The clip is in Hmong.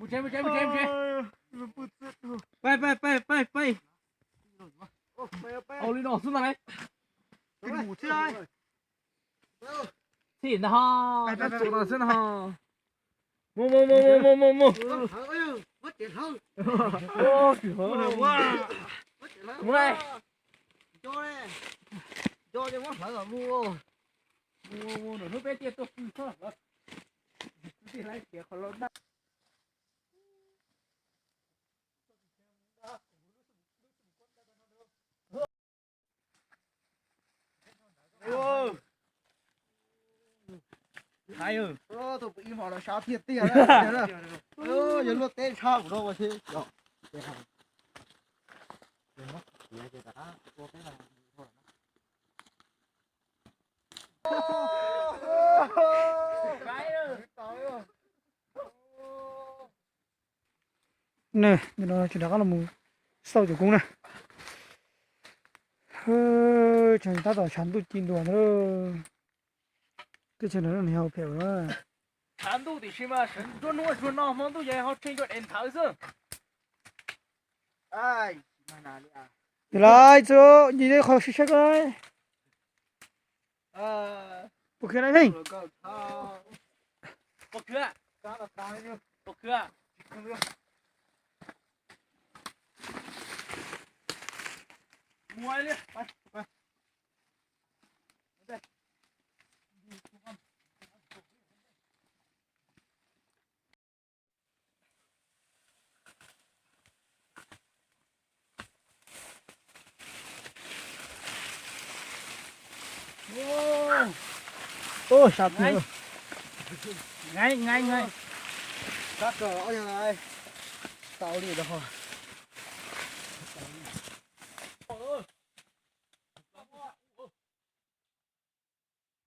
Mus tsev, mus tsev, mus tsev, mus tsev. Peb, peb, peb, peb, peb. Au li no xwb ntag. Txij ntag ho, tsuas no xwb no. Mus, mus, mus, mus, mus, mus, mus. Mus, mus, mus, hnub peb tiaj tuaj pw txhob hlawv. Kwv tij laib tias qhov los daj. Tus pw ib hmo no sab tiag tiag, yog luaj teb tshab kuv no ua thiab. Ne, nim no tseem rov qab los mus xauj cov koob na. Tseem tab tom tshav ntuj ci ntua ntag. Teb chaws no nws yog phem na. Tshav ntuj tiam sis mas sawv ntsuag hnub ntsuag no hmo ntuj ces ho tshee cov dev nthawv xwb. Yog lawm, txo nci qhov sib saib ko. Puas khwv na Pheej? Puas khwv? Puas khwv? Ua, sab tiag. Nqaij, nqaij, nqaij. Sab kawg os, tau li no.